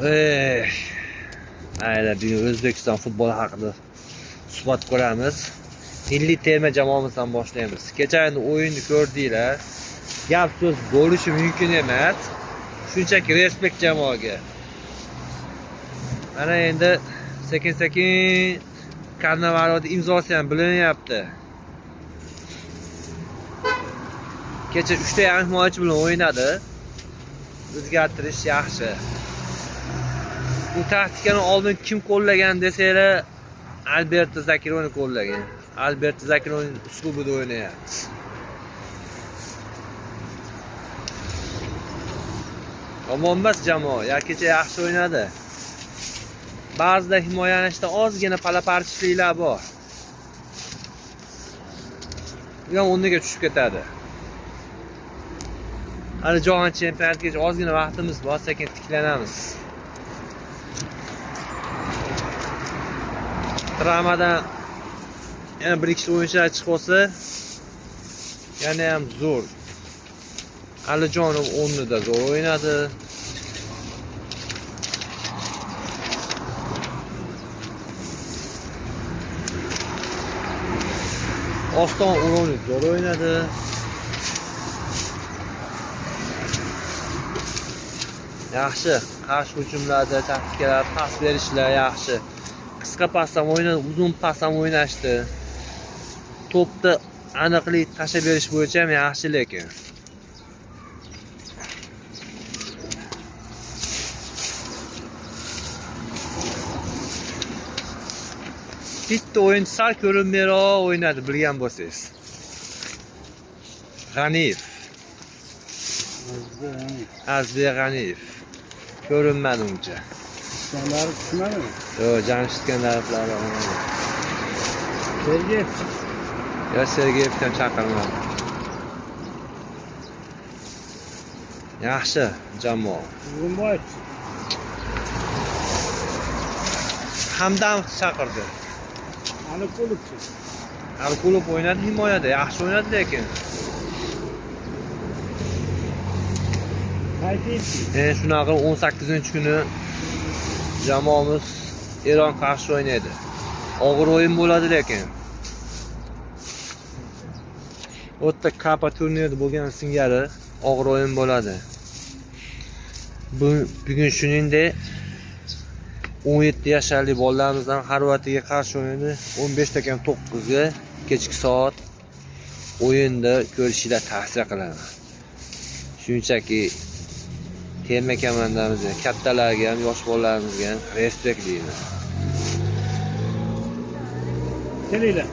Mayli, bugun O'zbekiston futboli haqida suhbat ko'ramiz. Milliy terma jamoamizdan boshlaymiz. Kecha endi o'yinni ko'rdinglar. Gap so'z bo'lishi mumkin emas. Shunchaki respekt jamoaga. Mana endi sekin-sekin Cannavaroning imzosi ham bilinyapti. Kecha 3 ta yarim himoyachi bilan o'ynadi. O'zgartirish yaxshi. Bu taktikani oldin kim qo'llagan desanglar, Alberto Zakironi qo'llagan. Alberto Zakironi uslubida o'ynayapti. Yomon emas jamoa, ya kecha yaxshi o'ynadi. Ba'zida himoyalanishda ozgina palapartishliklar bor. Bu ham o'rniga tushib ketadi. Hali jahon chempionatigacha ozgina vaqtimiz bor, sekin tiklanamiz. Travmadan yana bir ikkita o'yinchilar chiqib olsa, yana ham zo'r. Alijonov o'rnida zo'r o'ynadi. Oston O'runov zo'r o'ynadi. Yaxshi, qarshi hujumlarda taktikalar, pas berishlar yaxshi. Qisqa pas ham o'ynadi, uzun pas ham o'ynashdi. To'pni aniqlik tashlab berish bo'yicha ham yaxshi lekin. Bitta o'yinchi sal ko'rinmayroq o'ynadi, bilgan bo'lsangiz. G'aniyev. Azizbek G'aniyev. Ko'rinmadi uncha. Iskandarov tushmadimi? Yo'q, Jamshid Iskandarovlar olmadi. Sergeyev. Yo, Sergeyev ham chaqirmadi. Yaxshi jamoa. O'rinboyev. Hamdamov chaqirdi. Aliqulovchi. Aliqulov o'ynadi himoyada, yaxshi o'ynadi lekin. Shunaqa 18-kuni jamoamiz Eron qarshi o'ynaydi. Og'ir o'yin bo'ladi lekin. O'tta Kapa turnirida bo'lgan singari og'ir o'yin bo'ladi. Bugun shuningdek 17 yasharli bolalarimizdan Xorvatiyaga qarshi o'ynaydi. 15:09 ga kechki soat o'yinda ko'rishinglar tavsiya qilaman. Shunchaki terma komandamizga, kattalarga ham, yosh bolalarimizga ham respekt deyman. Kelinglar.